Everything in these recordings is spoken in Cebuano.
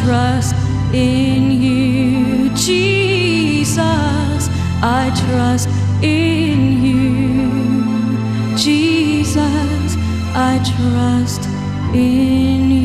trust in you, Jesus. I trust in you, Jesus. I trust in you.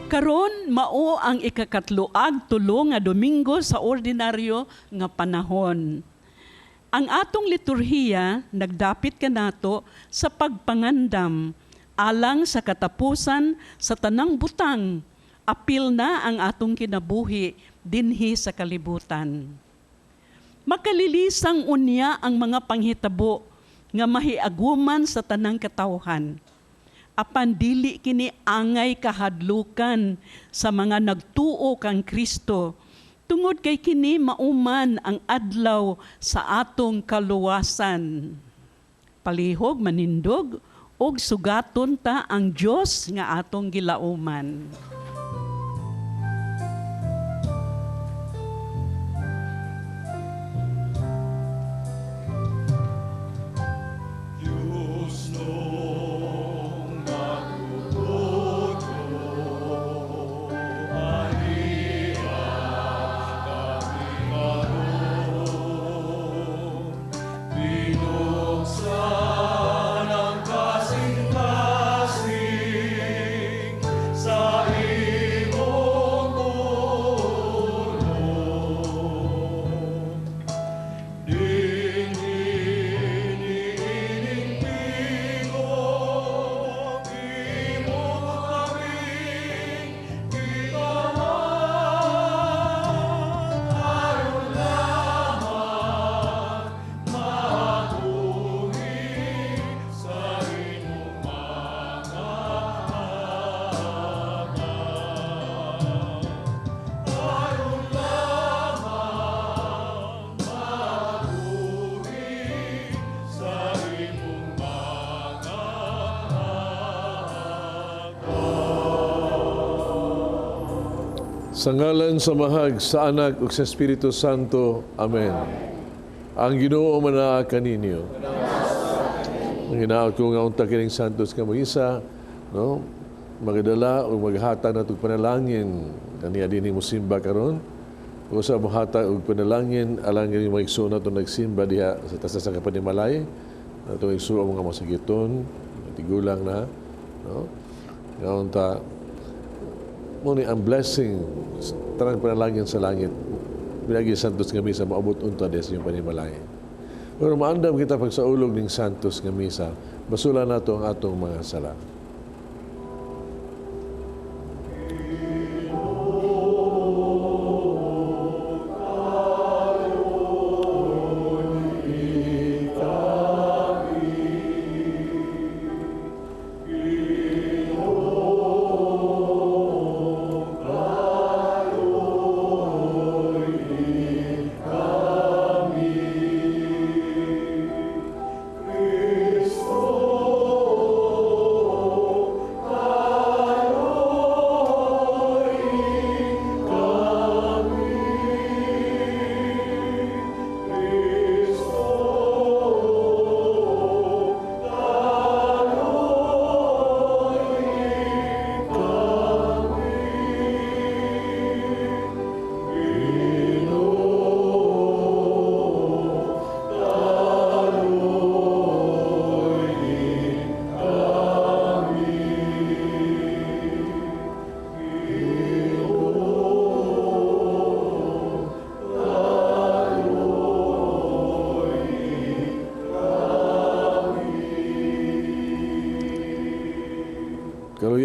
Karon mao ang ikakatlo ag tulo nga Domingo sa ordinaryo nga panahon. Ang atong liturhiya nagdapit kanato sa pagpangandam alang sa katapusan sa tanang butang, apil na ang atong kinabuhi dinhi sa kalibutan. Makalilisang unya ang mga panghitabo nga mahiaguman sa tanang katawhan. Apan dili kini angay kahadlukan sa mga nagtuo kang Kristo, tungod kay kini mauman ang adlaw sa atong kaluwasan. Palihog manindog og sugaton ta ang Dios nga atong gilauman. Diyos nung matututo, aniya kami karon. Binuksan ang kasing-kasing sa imong pulong. Dinhi niining tingog, imo kaming gitawan, aron lamang mabuhi sa imong mga agang. Aron lamang mabuhi sa imong mga agang. Sa ngalan sa Amahag, sa Anak ug sa Espiritu Santo. Amen. Ang Ginoo manaa kaninyo. Ang hinaot ko nga unta kining Santos nga misa, no? Magadala o maghatag natog panalangin kaniya dinhi mosimba karon. O sa mohatag og panalangin alang kini mga igsoon nato nagsimba diha sa taas sa kapanimalay. Nato igsoon mga masakiton, tigulang na, no? Nga unta mo ni ang blessing tanang panalangin sa langit pinagi Santos nga misa maabot unta diha sa inyong panimalay. Pero maandam kita pagsaulog ning Santos nga misa, basula nato ang atong mga sala. Kristo.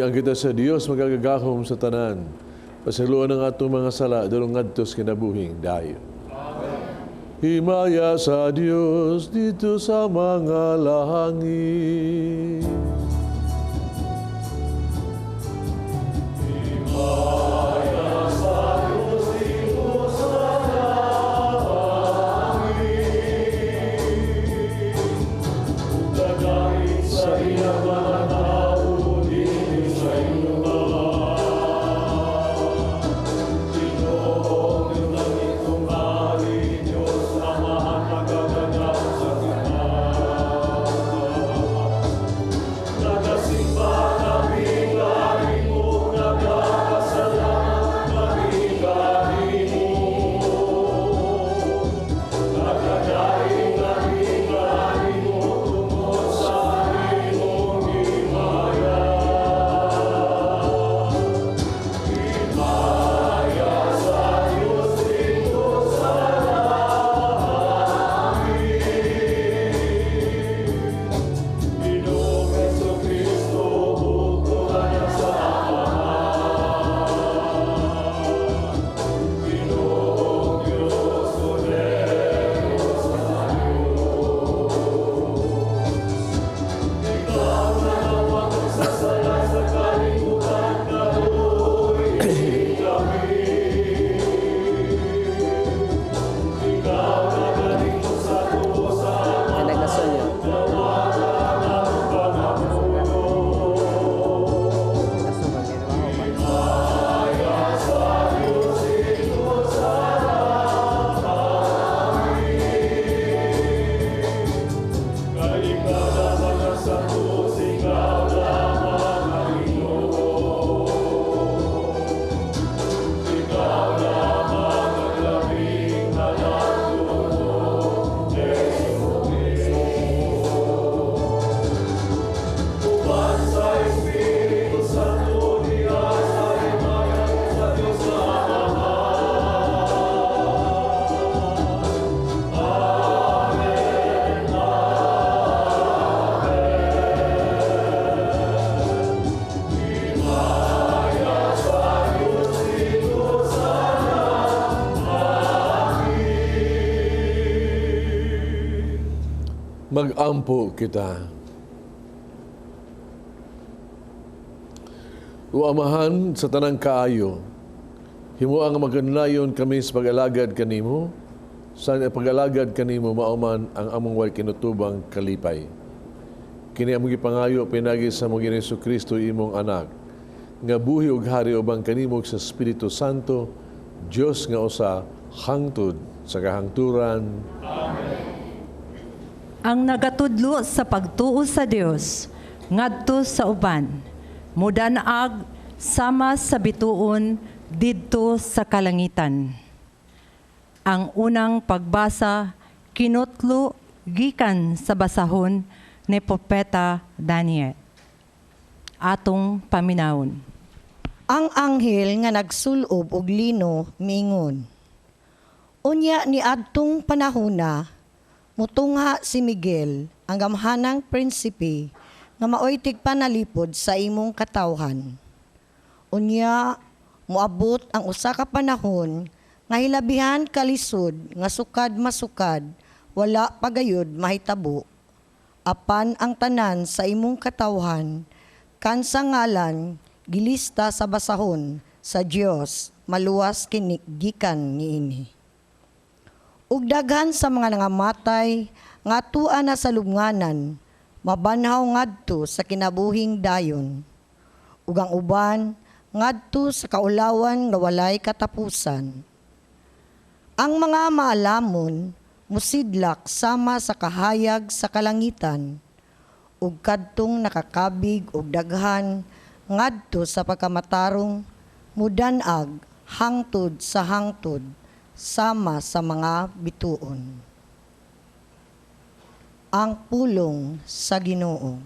Kaluyan kita sa Dios magagagahom sa tanan. Pasayloa ang atong mga sala dunong ngadto sa kinabuhing dayon. Himaya sa Dios didto sa mga langit. Sa iyang mga tao dinhi sa yuta. Ginoong langitong hari, Diyos Amahan, nagagagahom sa kinahanglan. Nagasimba kami kanimo, nagapasalamat kami kanimo. Nagadaig kami kanimo tungod sa imong himaya. Himaya sa Diyos didto sa langit. Ginoong Hesukristo, bugtong Anak sa Amahan. Ginoong Diyos, kordero sa Diyos. Ikaw nangawat sa sala sa kalibutan, kaluoyi kami. Ikaw nagalikot sa tuo sa Ama, Delegasyon yun. dawata ang pangamuyo. Kaso ba, ginawa ko ba? Himaya sa Diyos didto sa langit. Kay ikaw lamang ang santos, ikaw lamang ang Ginoo. Ikaw lamang ang labing halangdon, Jesu Cristo. Uban sa Espiritu Santo, diha sa himaya sa Diyos na Amahan. Amen. Amen. Himaya sa Diyos didto sa langit. Mag-ampo kita. O Amahan sa tanang kaayo, himoa nga magkanayon kami sa pag-alagad kanimo, sa pag-alagad kanimo mao man ang among way kinutubang kalipay. Kini among gipangayo pinaagi sa among Ginoong Kristo imong anak, nga buhi ug hari uban kanimo sa Espiritu Santo, Dios nga usa hangtod sa kahangturan. Amen. Ang nagatudlo sa pagtuo sa Dios ngadto sa uban, mudan-ag sama sa bituon didto sa kalangitan. Ang unang pagbasa kinutlo gikan sa basahon ni Propeta Daniel. Atong paminawon. Ang anghel nga nagsulob og lino miingon. Unya ni adtong panahona, mutungha si Miguel, ang gamhanang prinsipe, nga maoy tigpanalipod sa imong katawhan. Unya, moabot ang usa ka panahon nga hilabihan kalisod nga sukad masukad, wala pagayod mahitabo. Apan ang tanan sa imong katawhan, kan sa ngalan gilista sa basahon sa Dios, maluwas kini gikan niini. Ug daghan sa mga nangamatay nga tua na sa lubnganan, mabanhaw ngadto sa kinabuhing dayon. Ug ang uban ngadto sa kaulawan nga walay katapusan. Ang mga maalamon musidlak sama sa kahayag sa kalangitan, ug kadtong nakakabig og daghan ngadto sa pagkamatarong mudan-ag hangtod sa hangtod sama sa mga bituon. Ang pulong sa Ginoo.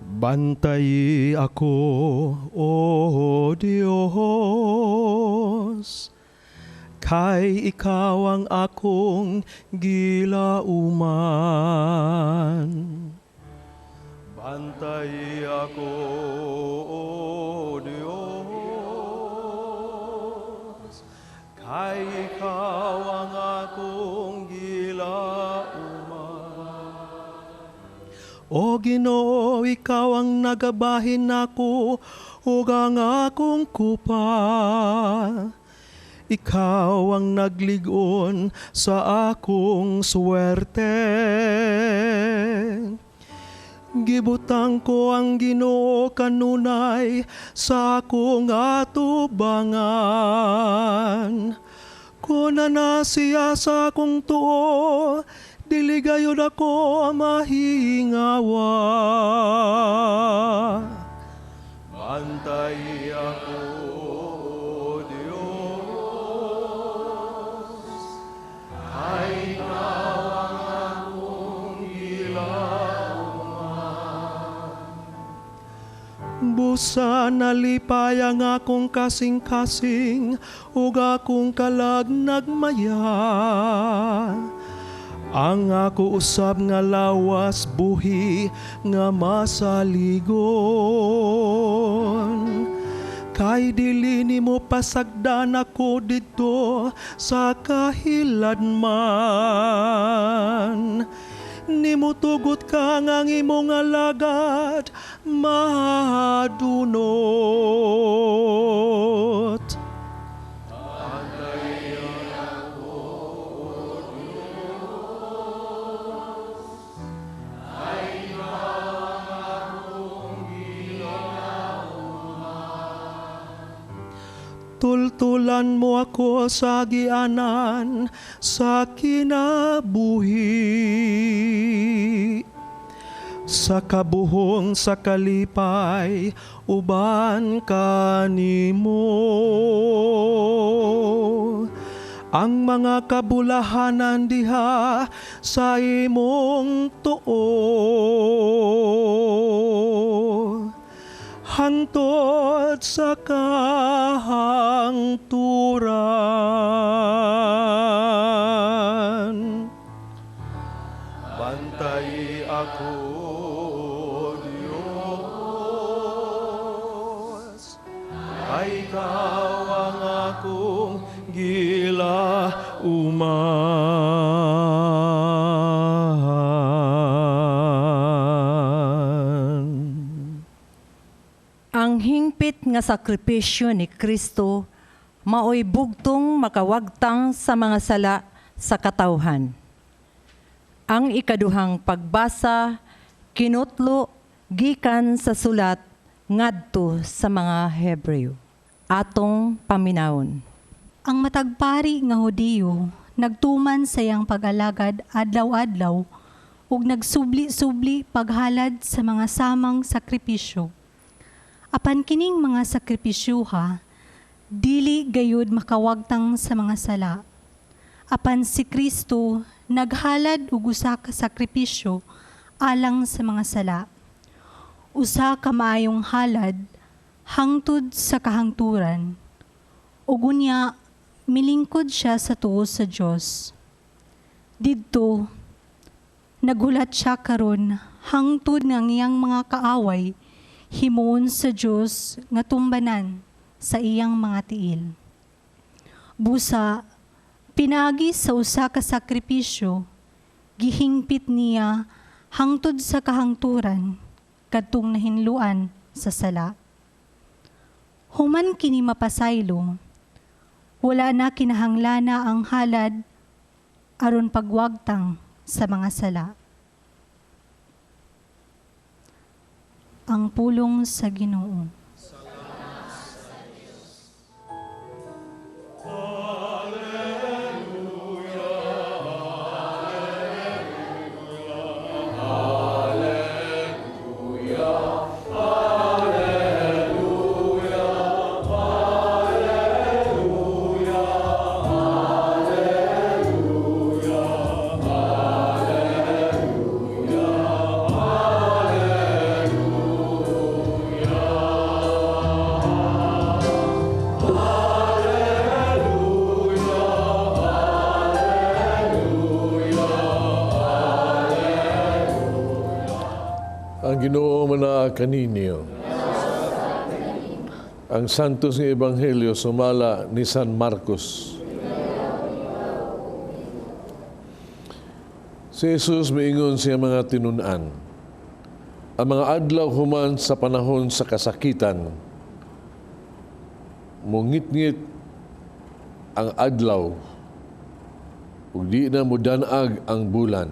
Bantayi ako, O Dios, kay ikaw ang akong gilauman. Bantay ako, O Diyos, kay ikaw ang akong gilauman. O Ginoo, ikaw ang nagabahin nako ug ang akong kupa. Ikaw ang naglig-on sa akong swerte. Gibutang ko ang Ginoo kanunay sa akong atubangan. Kung na siya sa akong tuo, dili gayud ako mahingawa. Bantay ako, O Diyos, kay ikaw ang akong gilauman. Busa nalipay ang akong kasing-kasing ug akong kalag nagmaya. Ang ako usab nga lawas buhi nga masaligon. Kay dili nimo pasagdan ako didto sa kahiladman. Nimo tugot ka nga ang imong alagad mahadunot. Tultulan mo ako sa gianan sa kinabuhi. Sa kabuhong sa kalipay, uban kanimo. Ang mga kabulahanan diha sa imong tuo. Hangtod sa kahangturan. Bantay ako, Diyos, kay ikaw ang akong gilauman. Ang hingpit nga sakripisyo ni Kristo maoy bugtong makawagtang sa mga sala sa katawhan. Ang ikaduhang pagbasa kinutlo gikan sa sulat ngadto sa mga Hebreo. Atong paminawon. Ang matag pari nga Hudiyo nagtuman sa iyang pag-alagad adlaw-adlaw ug nagsubli-subli paghalad sa mga samang sakripisyo. Apan kining mga sakripisyuha, dili gayud makawagtang sa mga sala. Apan si Kristo naghalad og usa ka sakripisyo alang sa mga sala. Usa ka maayong halad hangtod sa kahangturan. Ug unya milingkod siya sa tuo sa Dios. Didto naghulat siya karon hangtod nga ang iyang mga kaaway himuon sa Dios nga tumbanan sa iyang mga tiil. Busa pinaagi sa usa ka sakripisyo, gihingpit niya hangtod sa kahangturan kadtong nahinluan sa sala. Human kini mapasaylo, wala na kinahanglana ang halad aron pagwagtang sa mga sala. Ang pulong sa Ginoo. Alleluia, Ginoo manaa kaninyo. Ang Santos nga Ebanghelyo sumala ni San Marcos. Si Jesus miingon siya mga tinun-an. Ang mga adlaw human sa panahon sa kasakitan, mungitngit ang adlaw, ug di na mudanag ang bulan.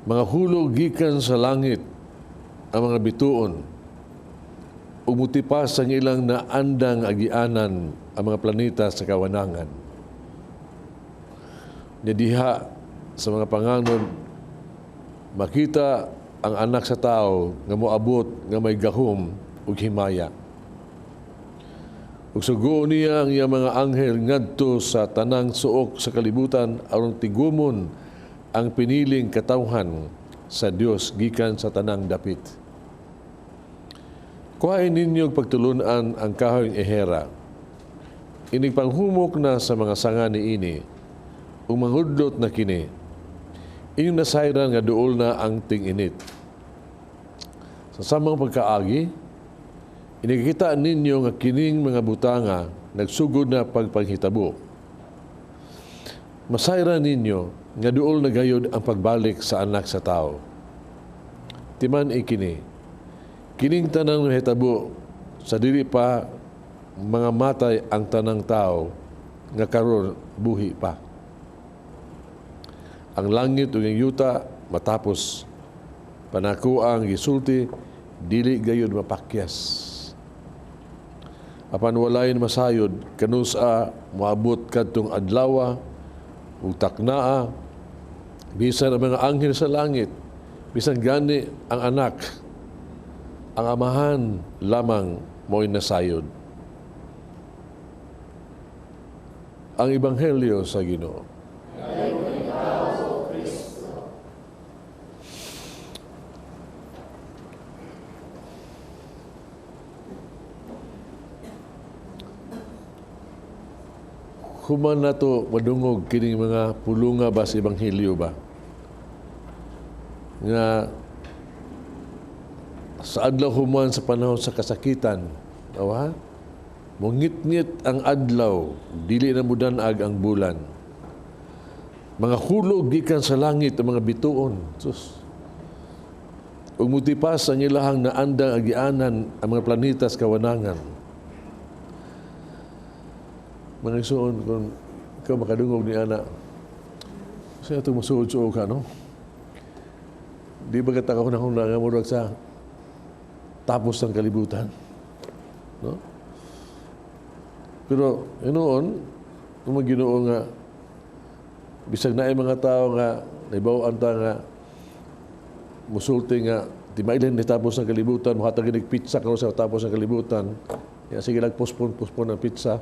Mga hulog gikan sa langit ang mga bituon, ug mutipas ang ilang naandang agianan ang mga planeta sa kawanangan. Nya diha sa mga panganod, makita ang anak sa tao nga moabot nga may gahom ug himaya. Ug sugoon niya ang iyang mga anghel ngadto sa tanang suok sa kalibutan aron tigumon ang piniling katawhan sa Dios gikan sa tanang dapit. Kuhain ninyo og pagtulun-an ang kahoy ehera. Inig panghumok na sa mga sanga niini, ug mangudlot na kini. Inyong nasayran nga duol na ang ting-init. Sa samang pagkaagi, inikita ninyo nga kining mga butanga nagsugod na pagpanghitabo. Masayran ninyo nga duol na gayod ang pagbalik sa anak sa tao. Timan ikini, kining tanang nahitabo sa dili pa mga matay ang tanang tao nga karon buhi pa. Ang langit ug ang yuta matapos, panako ang gisulti dili gayud mapakyas. Apan walay masayod kanusa moabot kadtong adlawa ug taknaa, bisan ang mga anghel sa langit, bisan gani ang anak, ang amahan lamang mo'y nasayod. Ang Ebanghelyo sa Ginoo. Human na to madungog kining mga pulunga ba sa Ebanghelyo ba? Nga sa adlaw human sa panahon sa kasakitan, awa? Mungitngit ang adlaw, dili na mudanag ang bulan. Mga hulog gikan sa langit ang mga bituon. Sus. Ug mutipas ang ilahang naandang agianan ang mga planeta sa kawanangan. Mga igsoon, kung ikaw makadungog ni ana, sa itong masuod-suod ka, no? Di ba kita kahuna-huna nga murag sa tapos ng kalibutan? No? Pero, inoon, kung Ginoo nga, bisag naay mga tao nga, naibaw-an ta nga, musulti nga, di mailin ni tapos ng kalibutan, muhatag ginig pizza karon sa tapos ng kalibutan. Ya, sige lang, postpone ang pizza.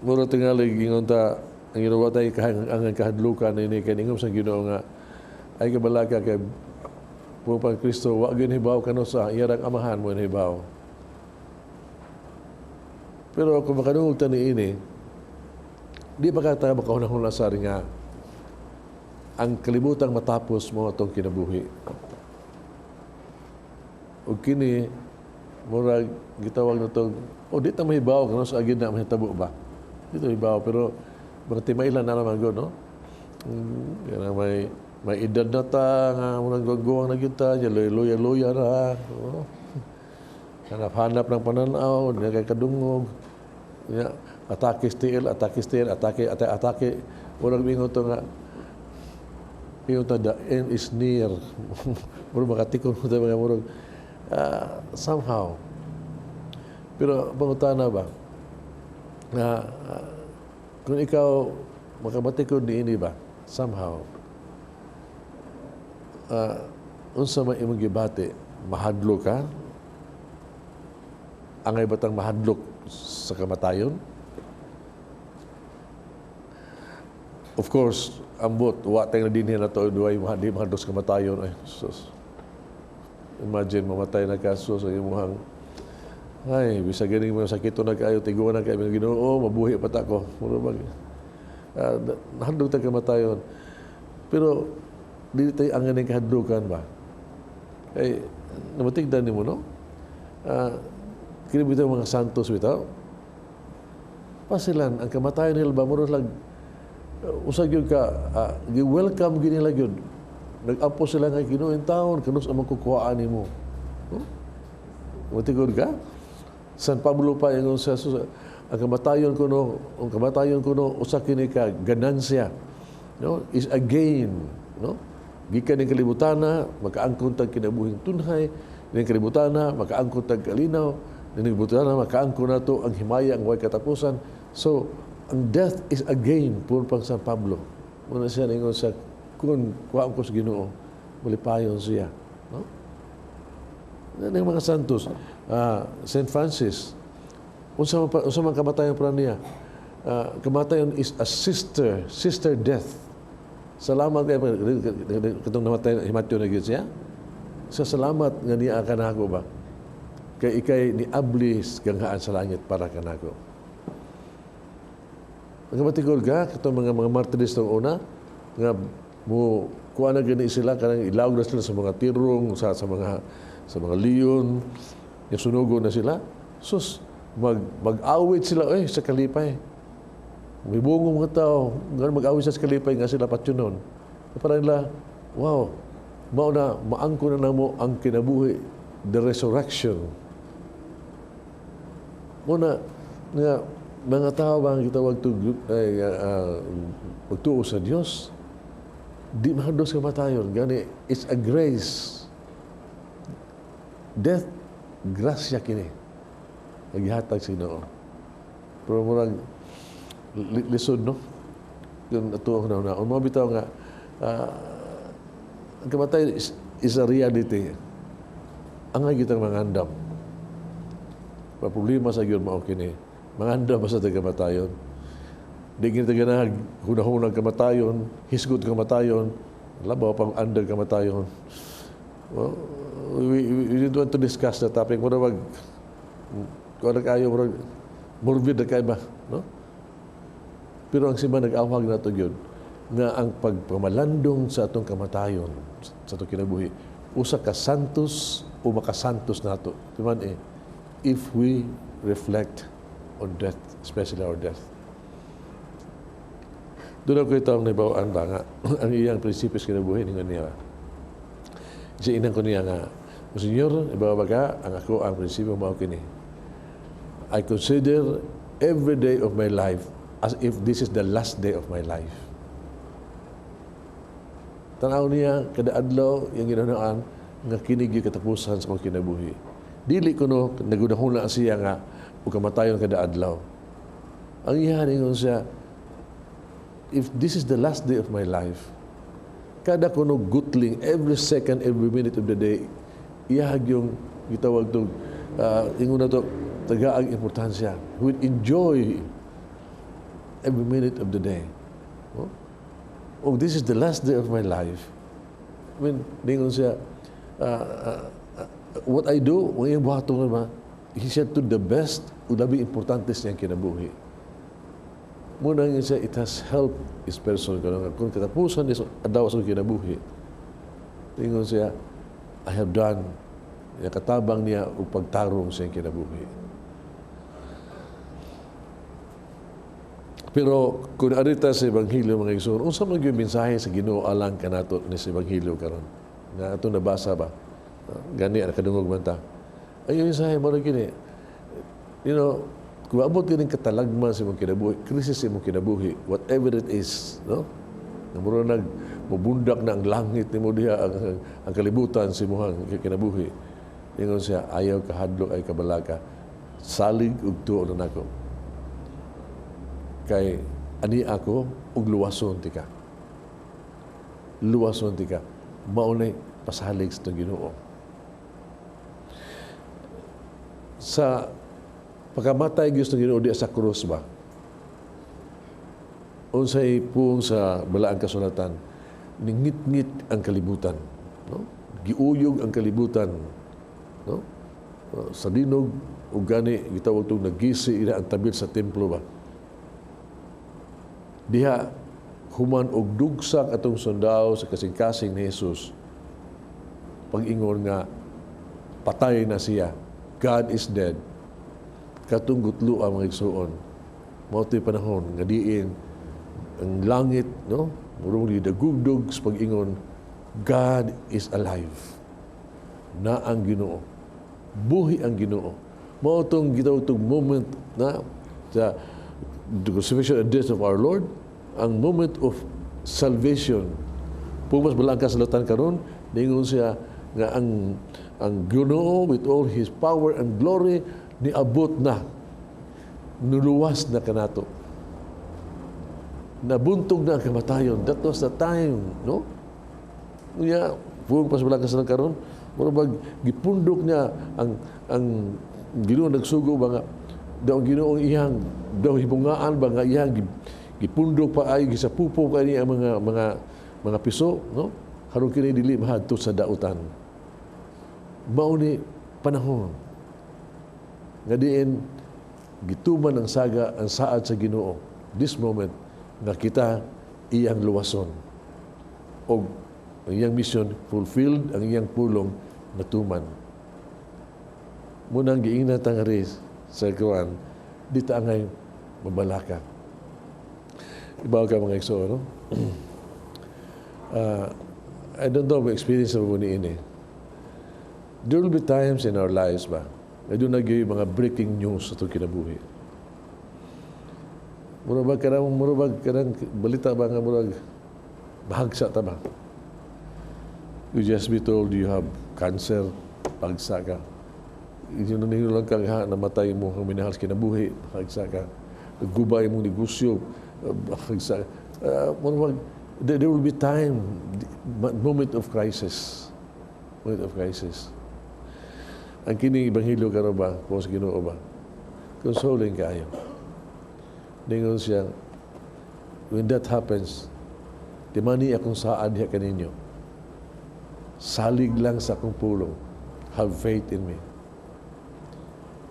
Mura tingali, gingon ta, ang ginawa tayo, ang kahadlukan ini, kay ningom sa Ginoo nga, ay kabalaka kay Pupang Kristo, wa gyud hibaw kano sa iyarang amahan mo hibaw. Pero kung makadungog ta niini, di ba ka tayo makahuna-huna sa nga ang kalibutang matapos mo atong kinabuhi. O kini, murag gitawag na itong, o di ta mahibaw kano sa agid na mahitabo ba? Di ta mahibaw, pero mga timailan na naman go, no? Yan ang may edad na ta, nga murag guwang na gyud ta, luya-luya na. Oh. Hanap-hanap ng pananaw, di na kay kadungog. Ya, atake still, atake still, atake, atake, atake. Murag mingon to nga, mingon to, the end is near. Murag makatikon mo tayo mga murag. Somehow. Pero pangutana ba, na kung ikaw makabatikon niini ba, somehow, unsa man imong gibati, mahadlok ka? Angay batang mahadlok sa kamatayon? Of course, ambot, wa tayong dinhi na to, duway di mahadlok sa kamatayon. Ay, sus. Imagine, mamatay na ka, sus, ang imuhang, ay, bisag ganing mga sakito na kayo, tiguan na kayo, mga Ginoo, mabuhi pa ta ko. Mura bag, nahadlok ta kamatayon. Pero, dili tayo ang ganing kahadlukan ba? Eh, namatigdan nimo, no? Kini bitaw mga santos bitaw. Pasilan, ang kamatayon nila ba, murag lang, usag yun ka, gi-welcome gini nila yun. Nag-ampo sila nga Ginoo taon, kanus ang magkukuhaan nimo. No? Matigod ka? San Pablo pa ingon sa ang kamatayon kuno usa kini ka ganansya, no? Is a gain, no? Gikan ning kalibutana, makaangkon tag kinabuhing tunhay, ning kalibutana, makaangkon tag kalinaw, ning kalibutana, makaangkon nato ang himaya ang way katapusan. So, ang death is a gain puro pang San Pablo. Muna siya ningon sa kung kuhaan ko sa Ginoo, malipayon siya, no? Yan ang mga santos. Saint Francis, unsa man kamatayon para niya? Kamatayon is a sister death. Salamat kay katong namatay himatyo na gyud siya. Sa salamat nga niya kanako ba. Kay ikay ni abli ganghaan sa langit para kanako. Nagmatigol ka katong mga martyrs tong una nga mo kuha na gani sila kanang ilawag na sila sa mga tirong sa mga leon, yung sunugo na sila. Sus, mag-awit sila eh sa kalipay. May buong mga tao, nga mag-awit sa kalipay nga sila patyonon. Para nila, wow, mao na, maangko na namo ang kinabuhi, the resurrection. Muna, nga, mga tao ba ang gitawag to, ay, magtuo sa Dios, di mahados kamatayon. Gani, it's a grace. Death, grasya kini. Naghihatag sa Ginoo. Pero murag, lisod, no? Yung ato ang na una. Bitaw nga, ang kamatayon is a reality. Ang kitang mangandam. Pa problema sa gyud mao kini. Mangandam ba sa kamatayon? Di gini ta ganahag hunahunag kamatayon, hisgot kamatayon, labaw pang under kamatayon. Well, we didn't want to discuss the topic. Mura mag, kung ano kayo, mura, morbid na kayo ba? No? Pero ang simba nag-awhag na ito yun, nga ang pagpamalandong sa atong kamatayon, sa atong kinabuhi, usa ka santos o makasantos nato. Timan eh, if we reflect on death, especially our death. Doon ako ito ang nabawaan ba nga, ang iyang prinsipyo sa kinabuhi, ningon niya. Siya inang ko niya nga, Senyor, ibawa ka, ang ako ang prinsipyo mao kini. I consider every day of my life as if this is the last day of my life. Tanaw niya, kada adlaw, yung ginanaan, nga kini gyud katapusan sa akong kinabuhi. Dili kuno nagunahuna siya nga ug kamatayon kada adlaw. Ang iya ningon siya, if this is the last day of my life, kada kuno gutling, every second, every minute of the day, iyahag yung gitawag tong, ingon na to, tagaang importansya. We would enjoy every minute of the day. Oh? Oh, this is the last day of my life. I mean, ningon siya, what I do, ang iyang buhaton ba, he said to the best, o labi importante sa iyang kinabuhi. Muna nga siya, it has helped his person. Kung katapusan is adlaw sa kinabuhi, ingon siya, I have done, katabang niya o pagtarong sa iyang kinabuhi. Pero kung arita sa Ebanghelyo mga igsoon, unsa man gyud mensahe sa Ginoo alang kanato ni sa Ebanghelyo karon? Nga atong nabasa ba? Gani nakadungog man ta. Ay yung mensahe mo kini. You know, kung abot kining katalagman sa imong kinabuhi, krisis sa imong kinabuhi, whatever it is, no? Nga mura nag mubundak na ang langit nimo diha ang kalibutan sa imong kinabuhi. Ingon siya, ayaw kahadlok ay kabalaka. Salig ug tuo na nako. Kay ani ako ug luwason ti ka. Luwason ti ka. Mao nay pasalig sa itong Ginoo. Sa pagkamatay gyud sa Ginoo diya sa krus ba? Unsay puong sa balaang kasulatan, ningitngit ang kalibutan, no? Giuyog ang kalibutan, no? Sa linog ug gani gitawag tong nagisi ila ang tabil sa templo ba. Diha human og dugsak atong sundao sa kasing-kasing ni Jesus. pag-ingon nga patay na siya. God is dead. Katong gutlo ang mga igsuon. Mao to'y panahon nga diin ang langit, no? Murong gidagugdog sa pag-ingon, God is alive. Na ang Ginoo. Buhi ang Ginoo. Mao tong gitawag tong moment na sa the crucifixion and death of our Lord, ang moment of salvation. Pumas balang ka sa lutan karon, ningon siya nga ang Ginoo with all His power and glory niabot na, nuluwas na kanato. Nabuntog na ang kamatayon. That was the time, no? Unya, buong pasbalang ka sa karon, mura bag gipundok niya ang Ginoo, nagsugo ba nga daw ang Ginoo iyang daw hibungaan ba nga iyang gipundok pa ay gisapupo kani ang mga piso, no, aron kini dili mahadto sa dautan. Mao ni panahon nga diin gituman ang saga, ang saad sa Ginoo, this moment nga kita iyang luwason og ang iyang mission fulfilled, ang iyang pulong natuman. Munang giingnan ta nga sa kuan, di ta angay mabalaka. Ibaw ka, mga igsoon, no? I don't know if experience mo ni ini. There will be times in our lives ba, na duna gyud mga breaking news sa itong kinabuhi. Mura ba kanang balita ba nga murag bahagsa ta ba? You just be told you have cancer, bahagsa ka. Yun na lang kang ha, namatay mo ang minahal sa kinabuhi, bahagsa ka. Nagguba imong negosyo, bahagsa ka. Mura bag, there will be time, moment of crisis. Moment of crisis. Ang kining ebanghelyo karon ba, kung sa Ginoo ba, consoling kaayo. Ningon siya, when that happens, di man ni akong saad diha kaninyo. Salig lang sa akong pulong. Have faith in me.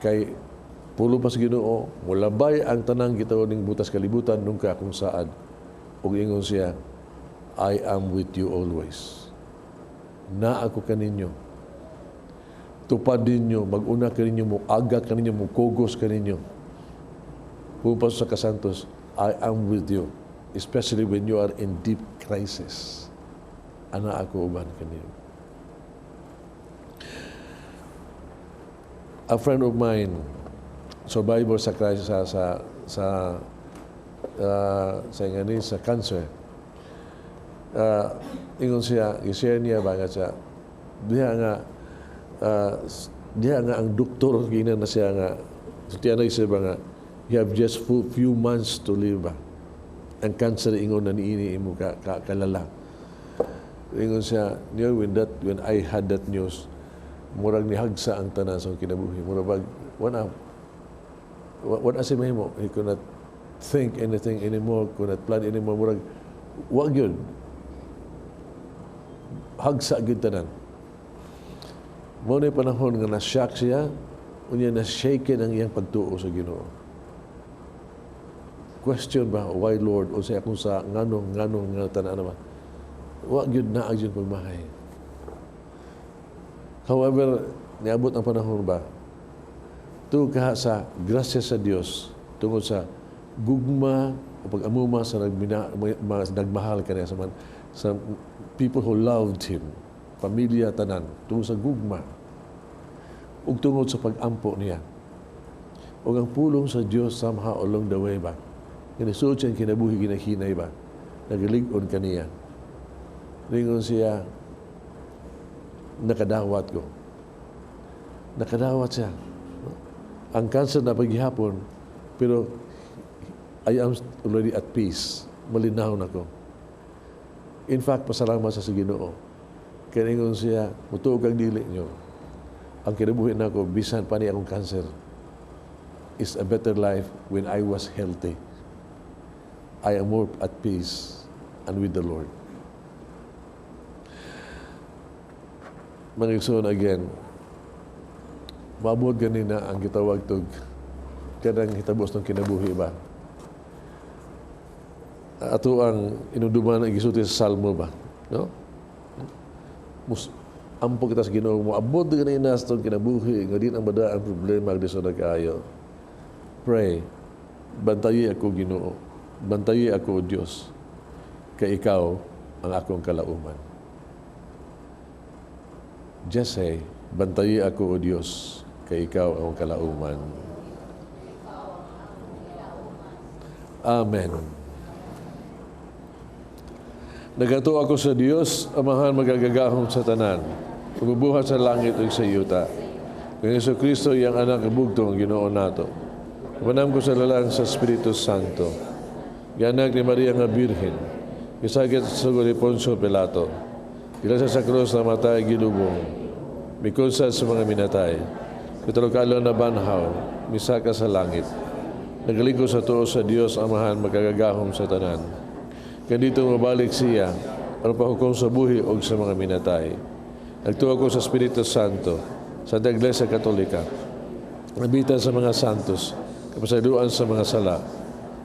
Kay pulong pa sa Ginoo, mulabay ang tanang gitawag ning butas kalibutan nung ka akong saad. Ug ingon siya, "I am with you always." Na ako kaninyo. Tupad ninyo, mag-una kaninyo, muaga kaninyo, mukugos kaninyo. Pumapasok sa kasantos, I am with you. Especially when you are in deep crisis. Ana ako uban kaninyo. A friend of mine, survivor sa crisis sa nga ni sa cancer. Ingon siya, i-share niya ba nga siya, diha nga ang doktor ginan na siya nga sultian na siya ba nga you have just few months to live ba. Ang cancer ingon na niini imo ka kalala. Ingon siya, niyo when I had that news, murag nihagsa ang tanan sa kinabuhi. Murag bag, wala siya mahimo. He could not think anything anymore, could not plan anymore. Murag, wa gyud. Hagsa gyud tanan. Mao na panahon nga na-shock siya, unya na-shaken ang iyang pagtuo sa Ginoo. Question ba, "Why, Lord?" O sa akong sa nganong, nganong nga tanan naman. Wa gyud na gyud pagmahay. However, niabot ang panahon ba, tungod kaha sa grasya sa Dios, tungod sa gugma o pag-amuma sa nagmahal kaniya sa people who loved him, pamilya tanan, tungod sa gugma, ug tungod sa pag-ampo niya. Ug ang pulong sa Dios somehow along the way ba, kinisuot siyang kinabuhi ginahinay ba, nagalig-on kaniya. Ringon siya, "Nakadawat ko." Nakadawat siya. Ang cancer na paghihapon, pero I am already at peace. Malinaw na ko. In fact, pasalamat sa Ginoo. Kaya ingon siya, mutuo kang dili nyo. Ang kinabuhi na ako, bisan pa ni akong cancer, is a better life when I was healthy. I am more at peace and with the Lord. Mga igsoon, again, maabot ganina ang gitawag tog kanang hitabos ng kinabuhi ba? Ato ang inunduman ang gisulti sa Salmo ba? No? Ampo kita sa Ginoo, moabot gani na sa atong kinabuhi nga di na mada ang problema lisod na kaayo. Pray, bantayi ako, Ginoo. Bantayi ako, o Dios. Kay ikaw ang akong kalauman. Just say, bantayi ako, o Dios, kay ikaw ang akong kalauman. Amen. Nagatuo ako sa Dios, Amahan magagagahom sa tanan, pagbubuhat sa langit ug sa yuta. Kang Hesus Kristo, iyang anak bugtong Ginoo nato. Kapanam ko sa lalang sa Espiritu Santo. Gianak ni Maria nga Birhen, gisagit sa sugod ni Poncio Pilato. Gilasa sa krus, namatay, gilubong. Mikunsa sa mga minatay. Ikatulo ka adlaw nabanhaw, misaka sa langit. Nagalingkod sa tuo sa Dios Amahan makagagahom sa tanan. Kaya didto mabalik siya, aron paghukom sa buhi o sa mga minatay. Nagtuo ko sa Espiritu Santo, sa Iglesia Katolika, nabitan sa mga santos, kapasayloan sa mga sala,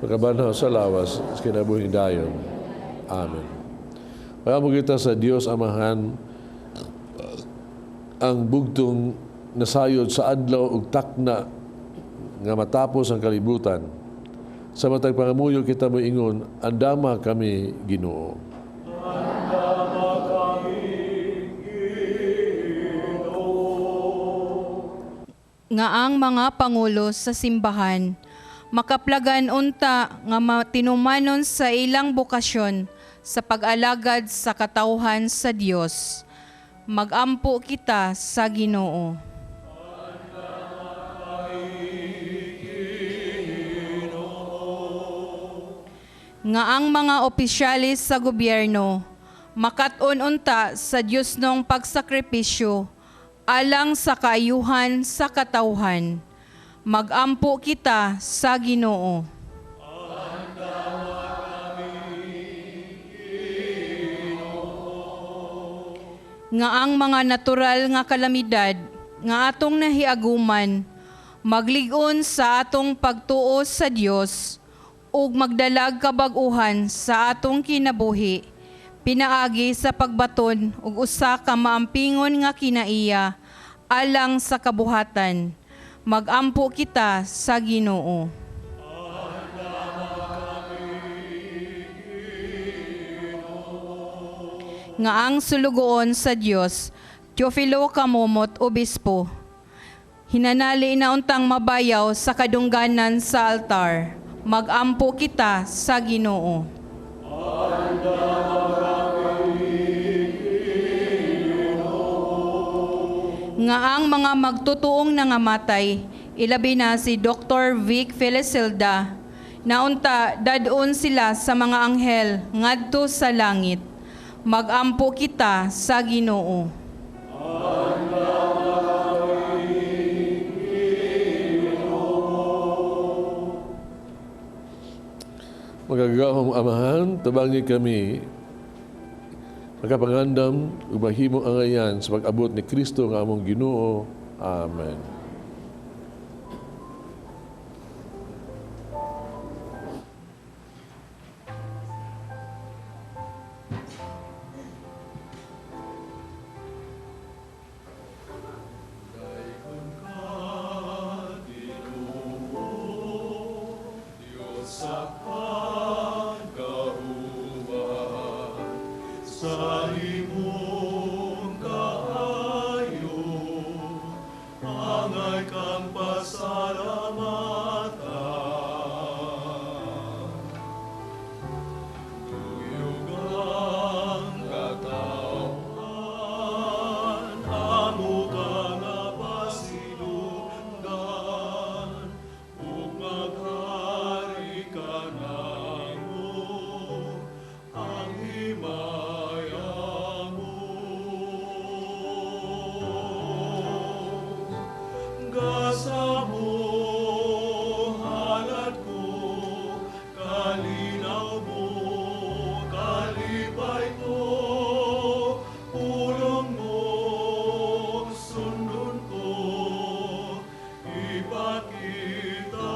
pagkabanhaw sa lawas, sa kinabuhing dayon. Amen. Pag-ampo kita sa Dios Amahan, ang bugtong nasayod sa adlaw ug takna nga matapos ang kalibutan. Sa matag pangamuyo kita moingon, andama kami, Ginoo. Andama kami, Ginoo. Nga ang mga pangulo sa simbahan makaplagan unta nga matinumanon sa ilang bokasyon sa pag-alagad sa katawhan sa Dios. Magampo kita sa Ginoo. Nga ang mga opisyalis sa gobyerno makat-on unta sa Diyosnong pagsakripisyo alang sa kaayuhan sa katawhan. Magampo kita sa Ginoo. Nga ang mga natural nga kalamidad nga atong nahiaguman maglig-on sa atong pagtuo sa Dios ug magdalag kabag-uhan sa atong kinabuhi pinaagi sa pagbaton ug usa ka maampingon nga kinaiya alang sa kabuhatan. Magampo kita sa Ginoo. Nga ang sulugoon sa Dios, Teofilo Camomot, Obispo, hinanali na untang mabayaw sa kadungganan sa altar. Magampo kita sa Ginoo. Nga ang mga magtutuong nangamatay, ilabi na si Dr. Vic Felicilda, naunta dadon sila sa mga anghel ngadto sa langit. Magampo kita sa Ginoo. Magagahom Amahan, tabangi kami makapangandam ug mahimong angayan sa pag-abot ni Kristo nga among Ginoo. Amen. Diyos sa pagkahuman, sa imong kaayo, angay kang pasalamatan. Duyog ang katawhan, amo ka nga pasidunggan, ug maghari ka namo, ang himaya mo. Gasa mo, halad ko, kalinaw mo, kalipay ko, pulong mo, sundon ko, ipakita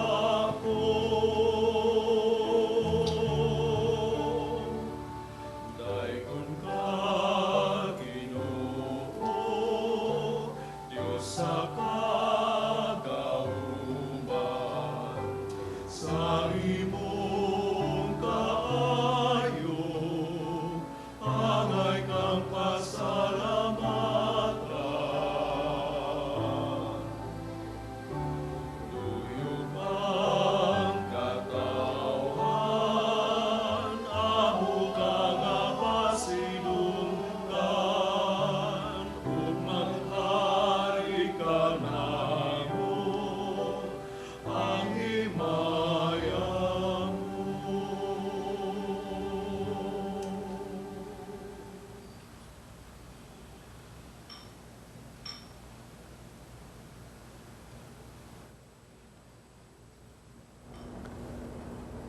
ko. Daygon ka, Ginoo.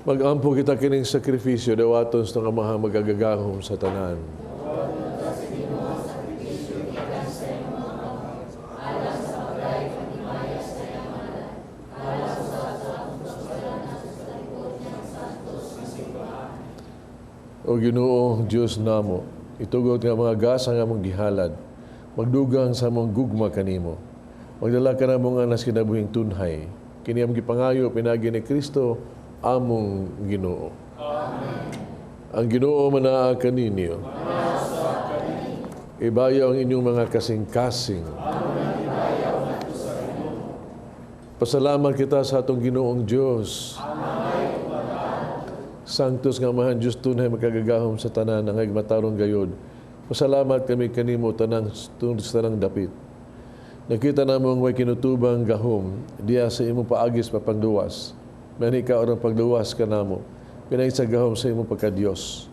Mag-ampo kita kining sakripisyo, dawaton sa Amahang magagagahom sa tanan. O Ginoo, Dios namo, itugot nga mga gasa nga among gihalad, magdugang sa among gugma kanimo. Magdala ka namo nga nas kinabuhing tunhay. Kini among gipangayo pinaagi ni Kristo among Ginoo. Amen. Ang Ginoo manaa kaninyo. Ibayaw ang inyong mga kasing-kasing. Pasalamat kita sa atong Ginoong Dios. Sanctus nga Amahan Dios tunay makagagahom sa tanan ang matarong gayod. Pasalamat kami kanimo tanang sa tanang dapit. Nakita namo ang way kinutubang gahom diya sa imong paagis papangluwas. Manika orang pagluwas kanamo, pinay sa gahom sa imong pagkadiyos.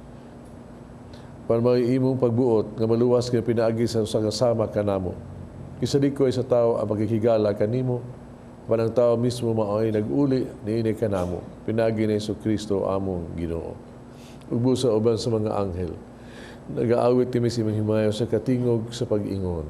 Para may imong pagbuot nga maluwas kay pinaagi sa usa ka sama kanamo. Kisadikoy sa tao ang pagkikigala kanimo, panang tao mismo maoy nag-uli niini kanamo. Pinaagi ni Hesus Kristo among Ginoo. Ug busa uban sa mga anghel, nagaawit kami sa imong himayo sa katingog sa pag-ingon.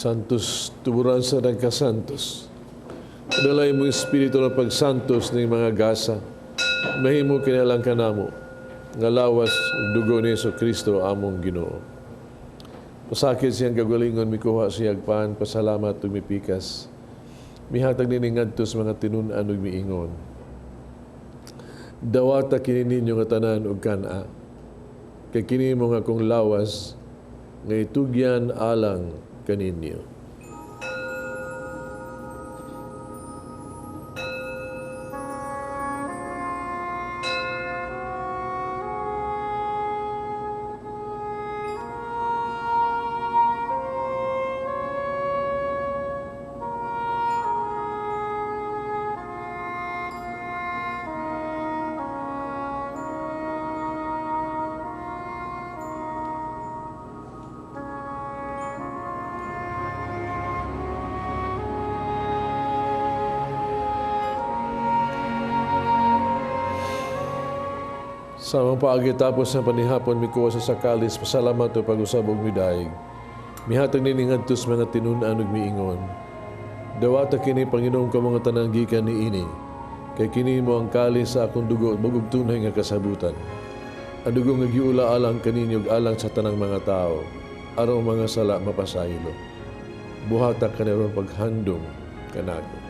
Santos, tuburan sa nagkasantos. Padalay mo espiritu ng pagsantos ng mga gasa. Mahimo kinalang kanamo, nga lawas ug dugo ni Hesus Kristo among Ginoo. Pasakit siyang kagalingon, mikuha siyang pan, pasalamat ug mipikas. Mihatag nining ngadto sa mga tinun-an ug miingon. Dawata kini ninyo nga tanan ug kan-a. Kay kini mo nga akong lawas nga itugyan alang kaninyo. Sa amang paagi tapos ng panihapon, mikuha sa sakalis, pasalamat o pag-usab og midayeg. Mihatag nining ngadto sa mga tinun-an ug miingon. Dawata kini Panginoon ka mga tanang gikan niini, kay kini mo ang kalis sa akong dugo ug bag-ong tunay nga kasabutan. Ang dugo nga giula alang kaninyo ug alang sa tanang mga tao, aron mga sala mapasaylo. Buhata kaniron paghandom kanako.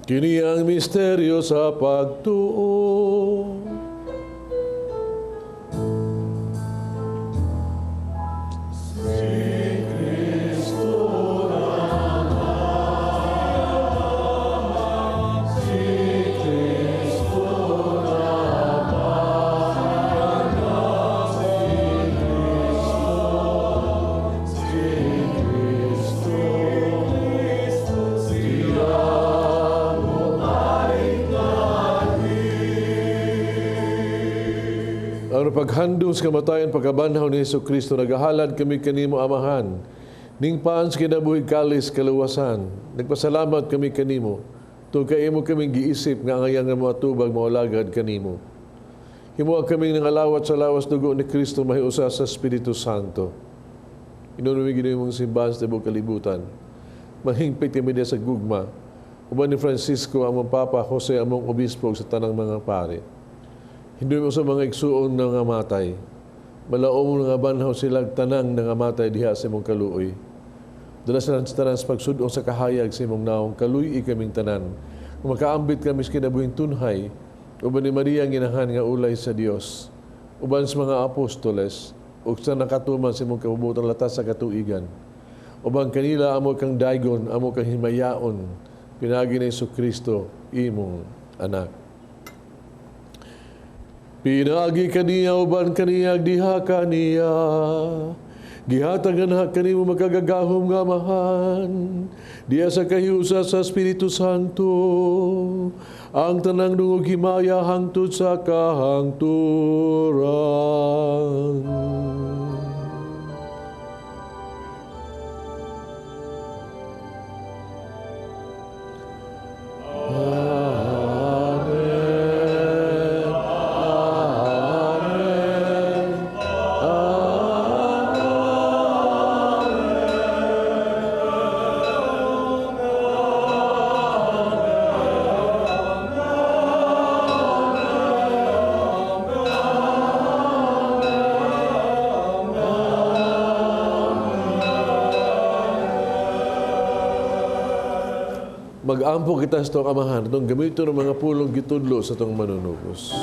Kini ang misteryo sa pagtuo. Ang paghandong sa kamatayan pagkabanhaw ni Hesus Kristo, nagahalad kami kanimo, Amahan. Ning paan sa kinabuhi kalis kaluwasan. Nagpasalamat kami kanimo. Tungod kay imo kaming giisip nga angayang nga moatubag moalagad kanimo. Himoa kaming nangalawat sa lawas dugo ni Kristo mahiusa sa Espiritu Santo. Inunuwi Ginoo imong simbahan sa tibuok kalibutan. Mahingpit kami diha sa gugma. Uban ni Francisco among Papa, Jose among Obispo sa tanang mga pare. Hindi mo sa mga igsuon na nga matay. Malaom nga banhaw sila tanang nangamatay diha sa imong kaluoy. Dala sa tanan sa pagsud-ong sa kahayag sa imong naong, kaluy-i kaming tanan. Kung makaambit kami sa kinabuhing tunhay, uban ni Maria ang ginahan nga ulay sa Dios, uban sa mga apostoles, ug sa nakatuman sa imong kabubutan latas sa katuigan. Uban kanila amo kang daygon, amo kang himayaon, pinaagi ni Hesus Kristo, imong anak. Pinaagi kaniya, uban kaniya, diha kaniya. Gihatag nga kanimo makagagahom nga Amahan. Diha sa kahiusa sa Espiritu Santo. Ang tanang dungog himaya hangtod sa kahangturan. Mag-ampo kita sa itong Amahan, itong gamiton ng mga pulong gitudlo sa itong manunubos.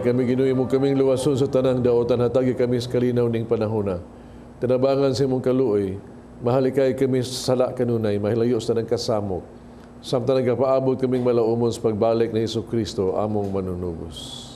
Kami Ginoo mo kaming luwason sa tanang daotan, hatagi kami sa kalinaw ning panahona. Tinabangan sa imong kaluoy, mahalikay kami sa sala kanunay, mahilayo sa tanang kasamok. Samtang nagapaabot kaming malaumon sa pagbalik ni Hesus Kristo, among manunubos.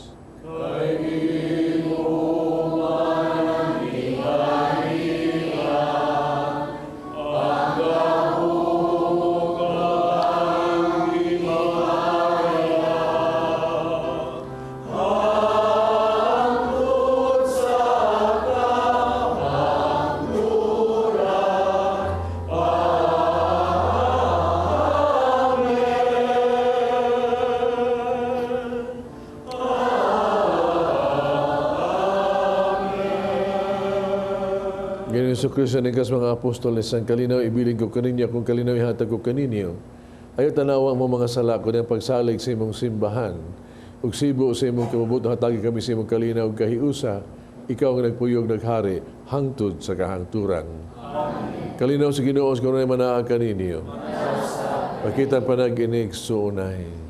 Ginoong Hesukristo, ningkas mga apostoles, ang kalinaw ibilin ko kaninyo, kung kalinaw ihatag ko kaninyo. Ayaw tanawa mo mga sala ko ng pagsalig sa imong simbahan. Ug sibo sa imong kabubut, hatagi kami sa imong kalinaw ug kahiusa. Ikaw ang nagpuyog naghari hangtod sa kahangturan. Amen. Kalinaw sa Ginoo sa kanunay manaa kaninyo. Pakita panag-inig suunay.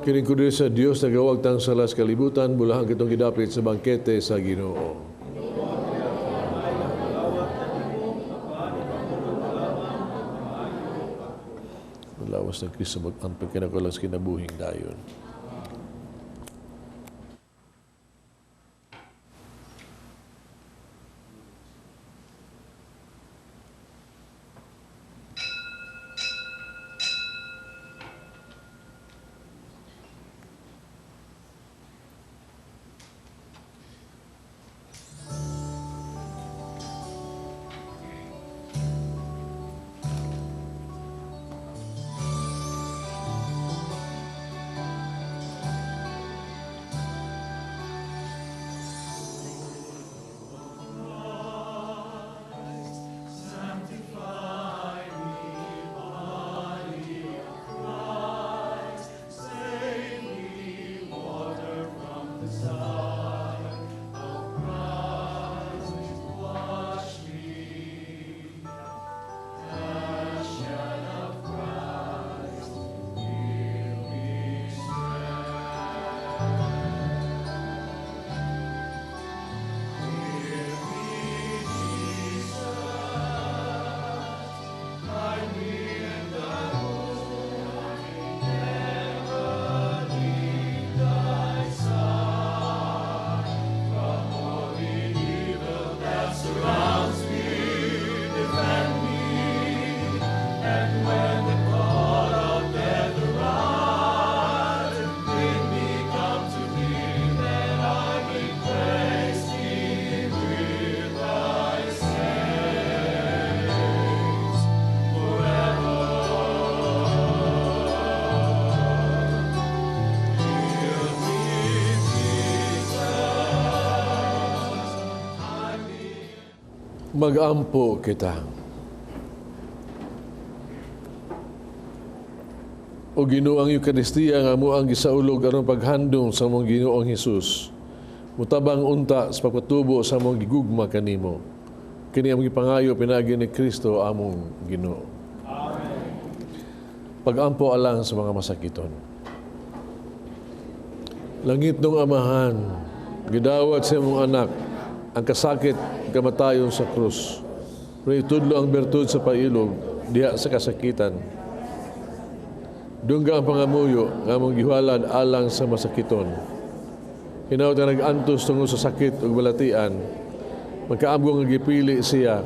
Kining kordero sa Dios nagawagtang sa las kalibutan, bulahan kitong gidapit sa bangkete sa Ginoo. Lawas ng Kristo mag-amping kinakulang sa kinabuhing dayon. Magampo kita. O Ginoo, ang Eukaristiya nga mo ang gisaulog aron paghandom sa among Ginoong Hesus. Mutabang unta sa pagpatubo sa among gigugma kanimo. Kini among gipangayo pinaagi ni Kristo among Ginoo. Amen. Pagampo alang sa mga masakiton. Langit ng Amahan, gidawat sa imong anak ang kasakit kamatayon sa krus. Pero itudlo ang bertud sa pailog diha sa kasakitan. Dungga ang pangamuyo nga among gihualad alang sa masakiton. Hinaut nga nag-antos tungod sa sakit ug balatian, magkaamgo nga gipili siya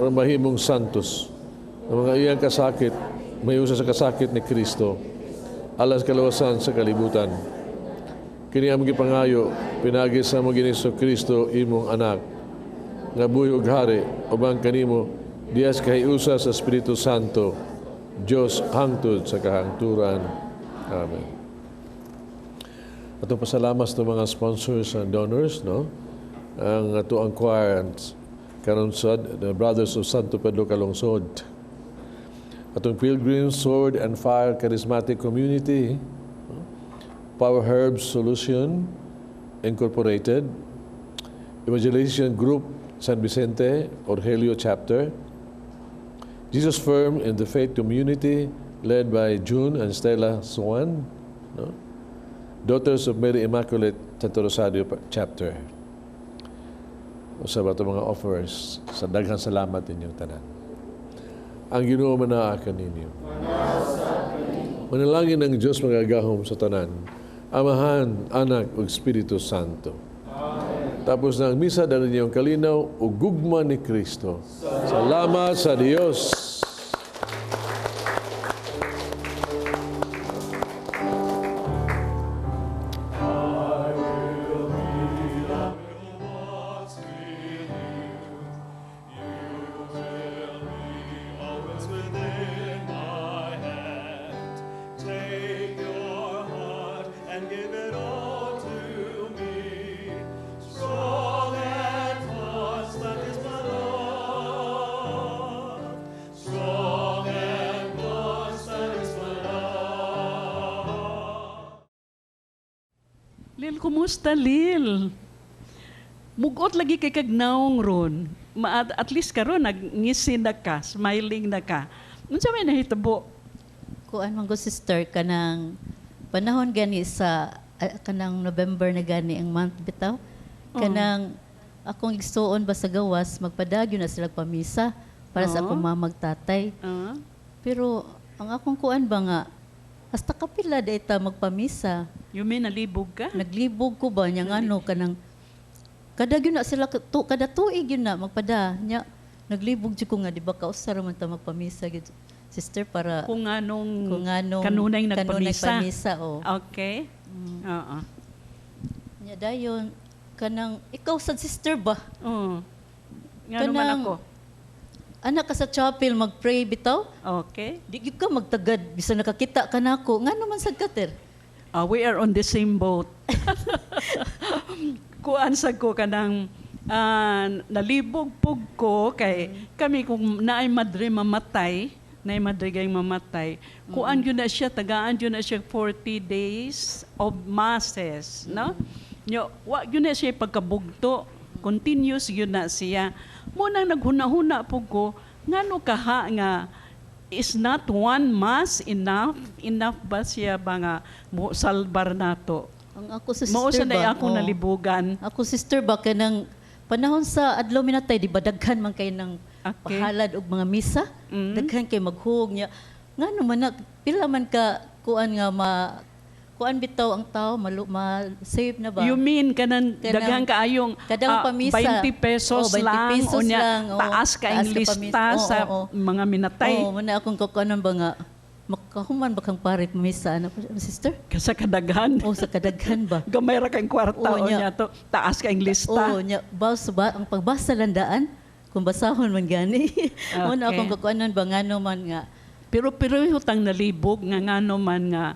aron mahimong santos. Ang mga iyang kasakit, may usa sa kasakit ni Kristo, alas kalawasan sa kalibutan. Kini among gipangayo, pinaagi sa among Ginoong Kristo, imong anak, nga buhi ug hari, uban kanimo, diha sa kahiusa sa Espiritu Santo, Dios hangtod sa kahangturan. Amen. Atong pasalamat sa mga sponsors and donors, no? Ang ato ang choir karon sa the Brothers of Santo Pedro Calungsod. Atong Pilgrim Sword and Fire Charismatic Community, no? Power Herbs Solution Incorporated, Evangelization Group San Vicente, Orgelio Chapter, Jesus Firm in the Faith Community, led by June and Stella Swan, no? Daughters of Mary Immaculate, Santo Rosario Chapter. Usa ba ito mga offers? Sa daghang salamat inyong tanan. Ang Ginoo manaa kaninyo. Manalangin ang Diyos magagahom sa tanan. Amahan, Anak, ug Espiritu Santo. Amen. Tapos na ang misa, dala niyo ang kalinaw ug gugma ni Kristo. Salamat sa Dios. Take your heart and give it all to me. Strong and constant is my love. Strong and constant is my love. Lil, kumusta, Lil? Mugot lagi kay kag naong ron. At least karon nagngisi na ka, smiling na ka. Unsa may nahitabo? Kuan man ko, sister, kanang panahon gani sa kanang November na gani ang month bitaw. Kanang akong igsuon ba sa gawas magpadagyo na sila pamisa para sa akong mamag tatay. Pero ang akong kuan ba nga hasta kapila da ita magpamisa. You mean nalibog ka? Naglibog ko ba nya ngano kanang kada gyud na sila kada tuig gyud na magpada nya naglibog jud ko nga di ba kausa ra man ta magpamisa gyud, sister, para kung anong kung anong kanunay nagpamisa. Kanunay pamisa, oh. Okay. Oo. Nya dayon kanang ikaw sa sister ba? Oo. Ngano man Kanang ako? Anak ka sa chapel magpray bitaw? Okay. Di gyud ka magtagad bisan nakakita ka nako. Ngano man sad ka ter? We are on the same boat. Kuan sad ko kanang nalibog pug ko kay kami kung naay madre mamatay, naay madre gay mamatay, kuan gyud na siya, tagaan gyud na siya 40 days of masses, no? Nyo, wa gyud na siya pagkabugto, continuous gyud na siya. Mo nang naghuna-huna pug ko, ngano kaha nga is not one mass enough? Enough ba siya ba nga mo salbar nato? Ang ako sa Mao sister sa ba? akong Oo. nalibugan. Ako sister ba kanang panahon sa adlaw minatay di ba daghan man kay ng pahalad og mga misa? Daghan kay maghuog niya. Ngano man na pila man ka kuan nga ma kuan bitaw ang tao ma-save na ba? You mean kanang Kanang daghang kaayong kadang pamisa. 20 pesos Oh, 20 lang, pesos unya, lang, oh. taas ka ang Taas ka lista pamisa. Oo, sa oo, oo. mga minatay. Oo, muna akong kukuanon ba nga makahuman ba kang parit misa ano sister? Sa kadaghan. Oh, sa kadaghan ba? Gamay ra kang kwarta Oo, o nya. nya to, taas ka ang lista. Oo, nya bawas ba ang pagbasa landaan kung basahon man gani. Muna akong kukuanon ba ngano man nga. Pero pero hutang nalibog nga ngano man nga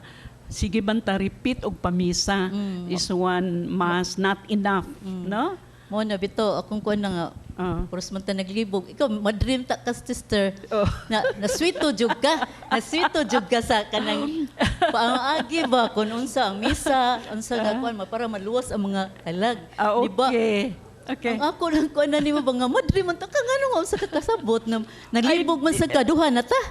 sige man ta repeat og pamisa is one mass not enough, no? Mo na bito akong kuan na nga. Puros man ta naglibog. Ikaw madream ta ka sister. Na naswito jud ka. Naswito jud ka sa kanang paagi ba kun unsa ang misa, unsa nga kuan para maluwas ang mga halag. Di ba? Okay. Ang ako lang kuan na nimo ba nga madream man ta ka ngano nga unsa ka kasabot na naglibog man sa kaduha na ta.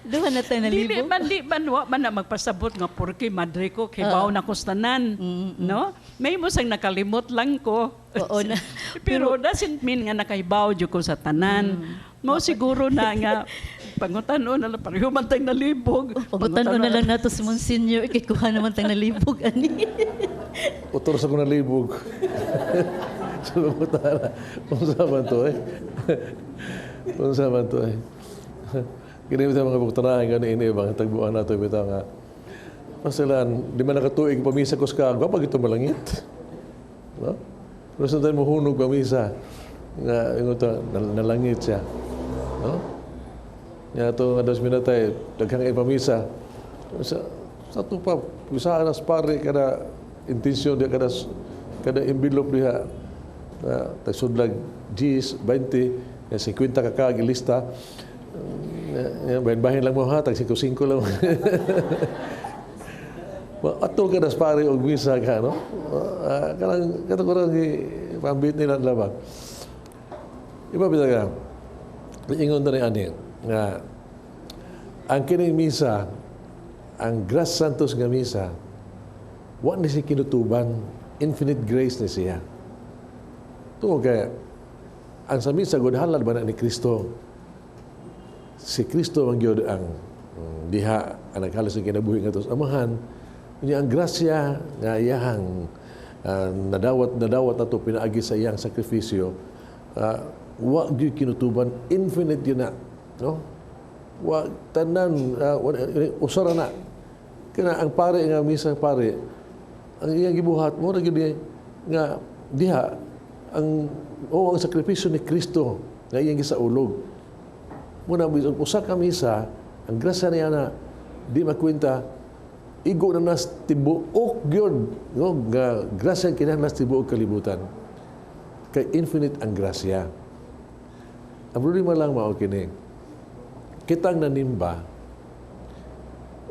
Duha na tayo Dili nalibog. man, di man, wa man na magpasabot nga porke madre ko, kay baw na ko sa tanan. No? May mo sang nakalimot lang ko. Oo na. Pero doesn't mean nga nakahibaw jud ko sa tanan. Mao siguro na nga pangutan-on na lang, pareho man tayong nalibog. Pangutan-on na lang nato si Monsignor kay kuha naman tayong nalibog ani. Utor sa ko nalibog. Sa pangutana, unsa man to eh? Unsa man to eh? Kini bitaw mga buktanaan gani ini bang tagbuan nato bitaw nga. Masalan, di man nakatuig pamisa ko sa kagwa pag ito malangit. No? Pero sa tayo mohunog pamisa nga ingon ta nalangit siya. No? Nya to nga dos minatay daghang ipamisa. Sa tupa bisa na pare kada intensyon diha kada kada envelope diha na tagsudlag 10, 20, 50 ka kag ilista. Bahin-bahin lang mo ha, tag 5 lang. Well, ato ka nas pare og misa ka, no? Kanang kato ko lang pambit nila labang. Iba bitaw ka. Ingon na ni ani nga ang kining misa, ang Grace Santos nga misa, wa ni siya kinutuban, infinite grace ni siya. Tungod kay ang sa misa gud halad ba na ni Kristo? Si Kristo ang gyud ang diha ang naghalos ng kinabuhi ngadto sa Amahan. Unya ang grasya nga iyahang nadawat nadawat nato pinaagi sa iyang sakripisyo, wa gyud kinutuban, infinite yun na, no? Wa tanan, usara na. Kana ang pare nga misa pare, ang iyang gibuhat mo ra gyud ni nga diha ang o ang sakripisyo ni Kristo nga iyang gisaulog. Muna bisag usa ka misa, ang grasya niya na di makwenta, igo na nas tibuok gyud, no, nga grasya kinahanglan nas tibuok kalibutan. Kay infinite ang grasya. Ang problema lang mao kini. Kitang nanimba,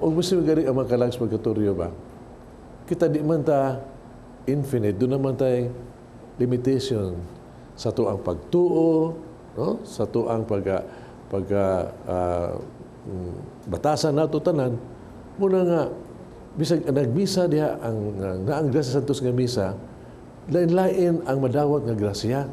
og gusto gari ang mga kalag sa purgatorio ba? Kita di man ta infinite, doon naman tay limitation sa to ang pagtuo, no? Sa to ang pag pag batasan nato tanan. Muna nga bisag nagmisa diha ang naang grasya Santos nga misa, lain-lain ang madawat nga grasya.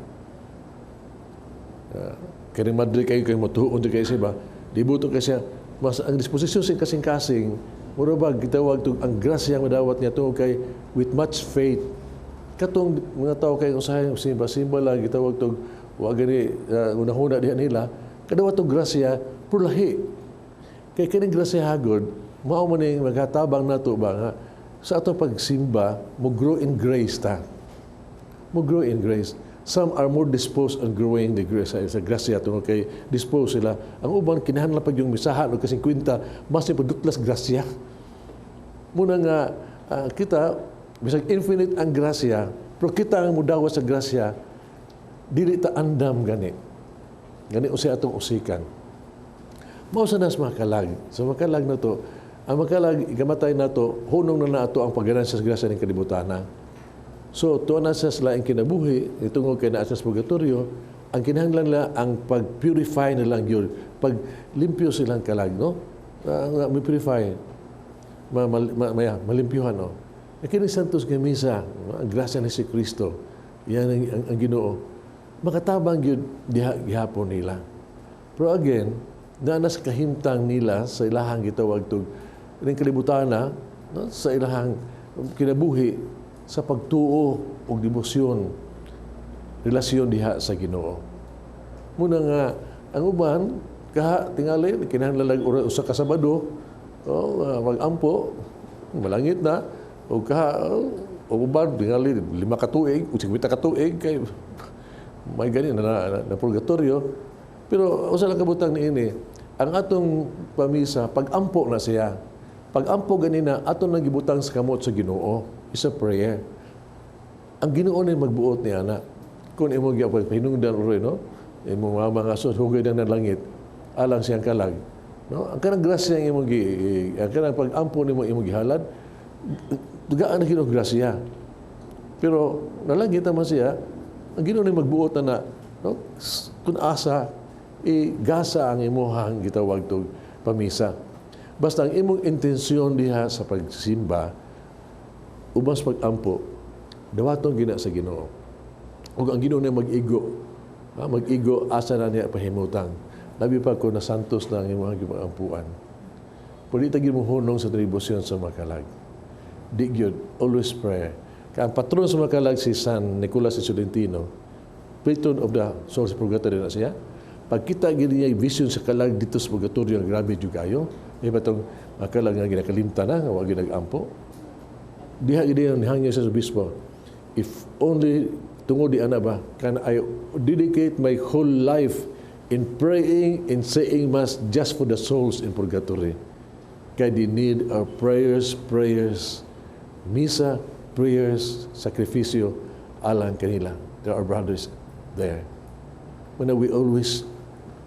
Kani madre kayo kay motuon di kayo siya ba? Dibuto kay siya mas ang disposisyon sa kasing-kasing mura ba gitawag tug ang grasya ang madawat niya tungod kay with much faith. Katong mga tao kay usahay simba-simba lang gitawag tug wa gani unahuna diha nila kadawat og grasya pero lahi. Kay kining grasya hagod mao man ning maghatabang nato ba nga sa atong pagsimba mo grow in grace ta. Mo grow in grace. Some are more disposed on growing the grace sa grasya tungod kay disposed sila. Ang uban kinahanglan pag yung misahan o kasing kwenta mas ni padutlas grasya. Muna nga kita bisag infinite ang grasya pero kita ang mudawa sa grasya dili ta andam gani. Gani usay atong usikan. Mao sa nas makalag. Sa makalag na to, ang makalag ikamatay na to, hunong na nato ang pagganansya sa grasya ng kalibutana. So, tuwa na siya sa laing kinabuhi, itungod kay naa siya sa purgatorio, ang kinahanglan nila ang pag-purify nilang yun, paglimpyo silang kalag, no? Purify, malimpyuhan, no? E kini Santos nga misa, ang grasya ni si Kristo, yan ang Ginoo. Makatabang yun diha gihapon nila. Pero again, naa na sa kahimtang nila sa ilahang gitawag tug ining kalibutana, no? Sa ilahang kinabuhi sa pagtuo og debosyon, relasyon diha sa Ginoo. Muna nga ang uban kaha tingali kinahanglan lang usa ka Sabado, oh, mag-ampo, malangit na og kaha, oh, og uban tingali 5 ka tuig, o 50 ka tuig kay may gani na purgatorio. Pero usa lang kabutang niini, ang atong pamisa pag-ampo na siya. Pag-ampo ganina ato nang gibutang sa kamot sa Ginoo. Is a prayer. Ang Ginoo ni magbuot ni ana. Kung imo gyapon pahinungdan uroy, no? Imo mama nga sud hugay na langit alang siyang kalag. No? Ang kanang grasya ang imong gi, ang kanang pag-ampo nimo imong gihalad, dugaan na Ginoo grasya. Pero nalangit naman siya, ang Ginoo ni magbuot na na, no? Kung asa igasa ang imuhang gitawag tug pamisa. Basta ang imong intensyon diha sa pagsimba, uban sa pag-ampo, dawaton gina sa Ginoo. Ug ang Ginoo na mag-igo, ha, mag-igo asa na niya pahimutang. Labi pa kung nasantos na ang imong gipangampuan. Pwede ta gyud mohunong sa debosyon sa makalag. Di gyud, always prayer. Kaya ang patron sa makalag si San Nicolas de Tolentino, patron of the souls of purgatory na siya. Pagkita gyud niya vision sa kalag dito sa purgatorio, grabe jud kayo. Di ba itong makalag nga ginakalimtan na, nga wa gyud nag-ampo. Diha gyud niya nihangyo sa obispo. If only tungod di ana ba, can I dedicate my whole life in praying and saying Mass just for the souls in purgatory. Kay they need our prayers, prayers, misa, prayers, sakripisyo, alang kanila. There are brothers there. When we always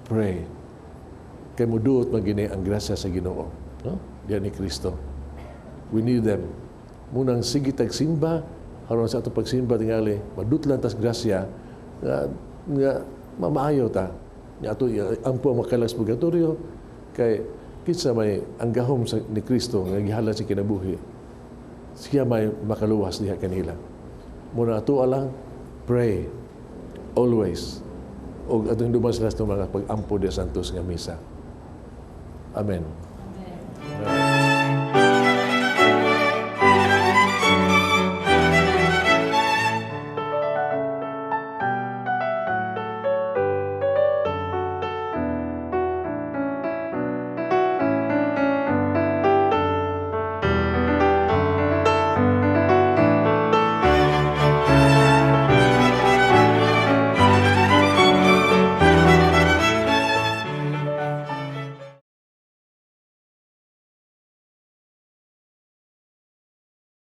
pray, kay muduot man gini ang grasya sa Ginoo, no? Diyan ni Kristo. We need them. Munang sige tag simba, aron sa atong pagsimba tingali, madutlan tas grasya nga mamaayo ta. Nga ato ampo ang makalag sa purgatorio kay kinsa may ang gahom sa ni Kristo nga gihalad sa kinabuhi. Siya may makaluwas diha kanila. Muna ato alang pray always og atong duman sa mga pag-ampo di santos nga misa. Amen.